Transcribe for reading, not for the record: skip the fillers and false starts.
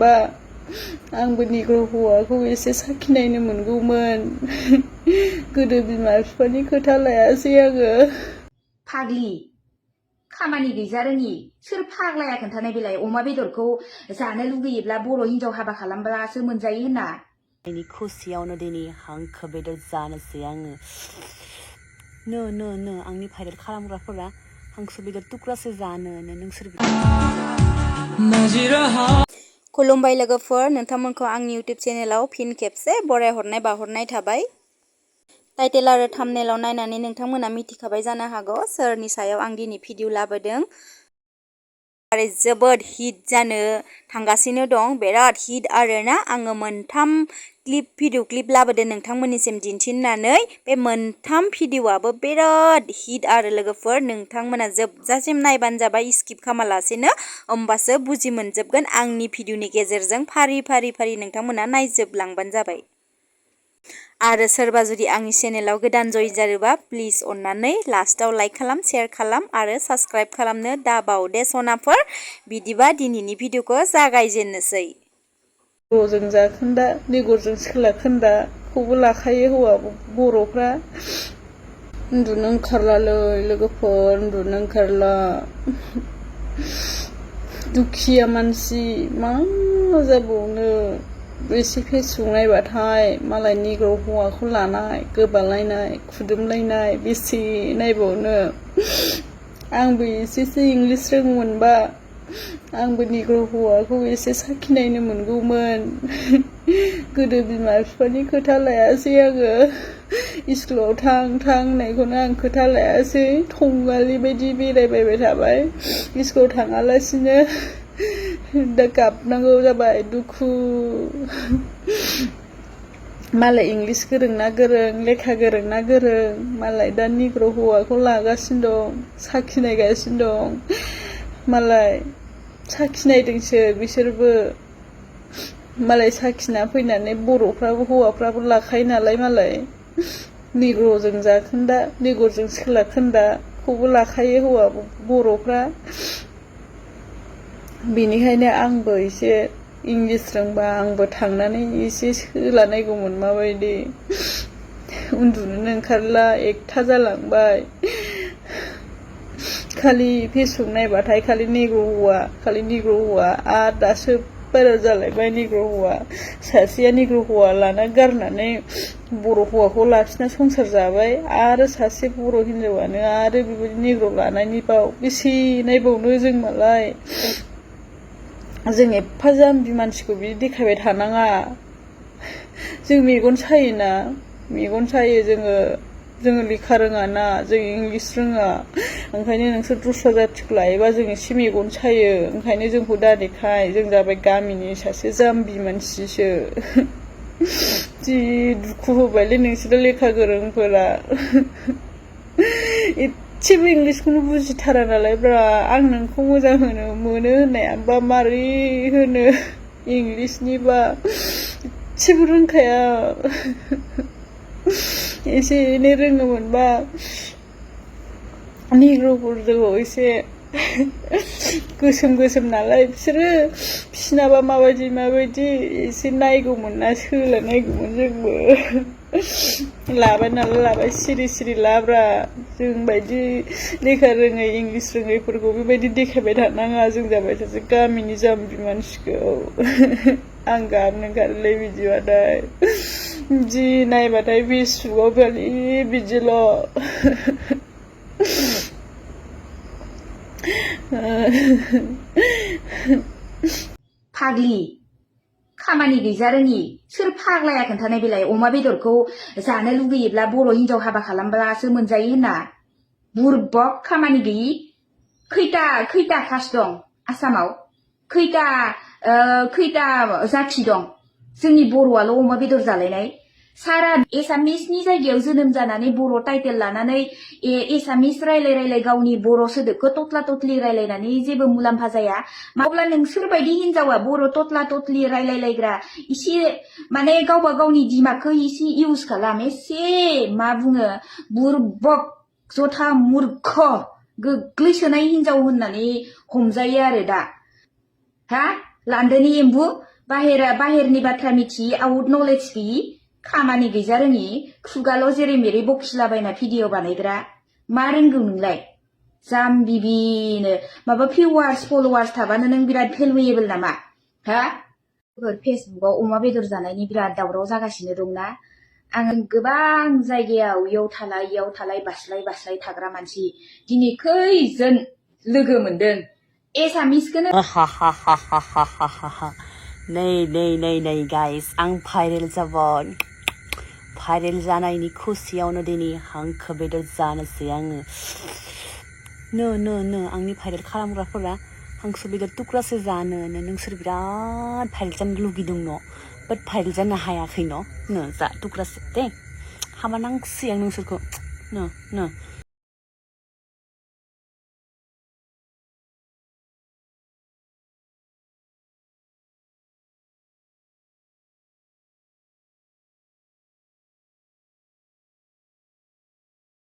मोनबा आंबो निग्रु हौवाखौ एसे साखिनायनो मोनगौमोन गोदो बिमा बिफानि खोथा लायासै आङो फाग्लि खामानि गैजा रोङि सोर फाग्लाया खोन्थानाय बेलाय अमा बेदरखौ जानो लुगैयोब्ला बर' हिनजाव हाबा खालामब्लासो मोनजायो होनना दिनै खुसियावनो दिनै हांखो बेदर जानोसै आङो नो आंनि भाइरेल खालामग्राफोरा हांसो बेदर थुख्रासो जानो नोंसोर खुलुमबाय लोगोफोर नोंथांमोनखौ आंनि इउटिउब चेनेलाव फिन खेबसे बरायहरनाय बावहरनाय थाबाय टाइटेल आरो थाम्बनेलाव नायनानै नोंथांमोना मिथिखाबाय जानो हागौ सोरनि सायाव आं दिनै भिडिअ लाबोदों आरो जोबोद हिट जानो थांगासिनो दं बिराद हिट आरोना आङो मोनथाम भिडिअ क्लिप लाबोदों नोंथांमोननिसिम दिन्थिनानै बे मोनथाम भिडिअआबो बिराद हिट आरो लोगोफोर नोंथांमोना जोबजासिम नायबानो जाबाय स्किप खालामालासेनो होमबासो बुजि मोनजोबगोन आंनि भिडिअनि गेजेरजों फारि नोंथांमोना नायजोबलांबानो जाबाय आरो सोरबा जुदि आंनि चेनेलाव गोदान जइन जादोंबा प्लिज अन्नानै लास्टाव लाइक खालाम शेयार खालाम आरो साबस्क्राइब खालामनो दाबावदे सनाफोर बिदिबा दिनैनि भिडिअखौ जागायजेननोसै निग्रुजों जाखोन्दा निग्रुजों सिख्ला खोन्दाखौबो लाखायो हौवा बर'फ्रा उन्दुनो ओंखारलालै लोगोफोर उन्दुनो ओंखारला दुखिया मानसि मा जाबावनो एसे फेसबुक नायबाथाय मालाय निग्रु हौवाखौ लानाय गोबालायनाय खुदुमलायनाय बेसे नायबावनो आंबो एसेसो इंलिस रोङोमोनबा आंबो निग्रु हौवाखौ एसे साखिनायनो मोनगौमोन गोदो बिमा बिफानि खोथा लायासै आङो स्कुलाव थां होननायखौनो आं खोथा लायासै थंगालि बायदि बेरायबायबाय थाबाय स्कुलाव थाङालासिनो दा गाबनांगौ जाबाय दुखु मालाय इंलिस गोरों ना गोरों लेखा गोरों ना गोरों मालाय दा निग्रु हौवाखौ लागासिनो दं साखिनायगासिनो दं मालाय साखिनायदोंसो बिसोरबो मालाय साखिना फैनानै बर'फ्राबो हौवाफ्राबो लाखायो नालाय मालाय निग्रुजों जाखोन्दा निग्रुजों सिख्ला खोन्दाखौबो लाखायो हौवा बर'फ्रा बेनिखायनो आंबो एसे इंलिस रोंबा आंबो थांनानै एसे सोलानायगौमोन माबायदि उन्दुनोनो ओंखारला एकथा जालांबाय खालि फेसबुक नायबाथाय खालि निग्रु हौवा आरो दासो भाइरेल जालायबाय निग्रु हौवा सासेया निग्रु हौवा लाना गारनानै बर' हौवाखौ लाखिना संसार जाबाय आरो सासे बर' हिनजावानो आरो बेबायदि निग्रु लानायनि बाव बेसे नायबावनो जों मालाय जों एफा जाम्बि मानसिखौ बिदि देखायबाय थानाङा जों मेगन सायो जोङो लेखा रोङा ना जों इंलिस रोङा ओंखायनो नोंसोर दस्रा जाथिखौ लायोबा जों एसे मेगन सायो ओंखायनो जोंखौ दादेखाय जों जाबाय गामिनि सासे जाम्बि मानसिसो जि दुखु होबायलै नोंसोरो लेखा गोरोंफोरा एसेबो इंलिसखौनो बुजिथारा नालाय ब्रा आं नोंखौ मोजां मोनो होननायाबा मारै होनो इंलिसनिबा एसेबो रोंखाया एसे एनै रोङोमोनबा निग्रुफोरखौ एसे गोसोम नालाय बिसोरो बिसिनाबा माबायदि एसे नायगौमोन ना सोलानायगौमोन जोंबो लाबाय सिरि लाब्रा जों बायदि लेखा रोङै इंलिस रोङैफोरखौ बेबायदि देखायबाय थानाङा जों जाबाय सासे गामिनि जाम्बि मानसिखौ आं गाबनो ओंखारोलै बिदिबाथाय जि नायबाथाय फेसबुकआव खालि बिदिल' फाग्लि खामानि गैजा रोङि सोर फाग्लाया खोन्थानाय बेलाय अमा बेदरखौ जानो लुगैयोब्ला बर' हिनजाव हाबा खालामब्लासो मोनजायो होनना बुरबक खामानि गैयि खैथा कास्ट दं आसामाव खैथा जाथि दं जोंनि बर'आल' अमा बेदर जालायनाय सारा एसामिसनि जायगायाव जोनोम जानानै बर' टाइटेल लानानै एसामिस रायलाय गावनि बर' सोदोबखौ तत्ला तत्लि रायलायनानै जेबो मुलाम्फा जाया अब्ला नोंसोर बायदि हिनजावा बर' तत्ला तत्लि रायलायलायग्रा इसे माने गावबा गावनि दिमागखौ इसे इउज खालाम एसे मा बुङो बुरबक जथा मुर्ख गोग्लैसोनाय हिनजाव होननानै हमजायो आरो दा हा लान्दोनि एम्बु बाहेरनि बाथ्रा मिथियि आउट नलेज गैयि खामानि गैजा रोङि खुगाल' जेरै मेरै बखिलाबायना भिडिअ बानायग्रा मा रोंगौ नोंलाय जाम्बिबिनो माबा भिउवार्स फलोवार्स थाबानो नों बिराद भेलुएबल नामा हा फेसबुकाव अमा बेदर जानायनि बिराद दावराव जागासिनो दंना आं गोबां जायगायाव इयाव थालाय बास्लाय थाग्रा मानसि दिनै खैजोन लोगो मोनदों एसामिसखौनो नै गाइस आं भाइरेल जाबाय भाइरेल जानायनि खुसियावनो दिनै हांखो बेदर जानोसै आङो नो आंनि भाइरेल खालामग्राफोरा हांसो बेदर थुख्रासे जानो नोंसोर बिराद भाइरेल जानो लुगैदों न' बाट भाइरेल जानो हायाखै न' जा थुख्रासे दे हामा नांसै आं नोंसोरखौ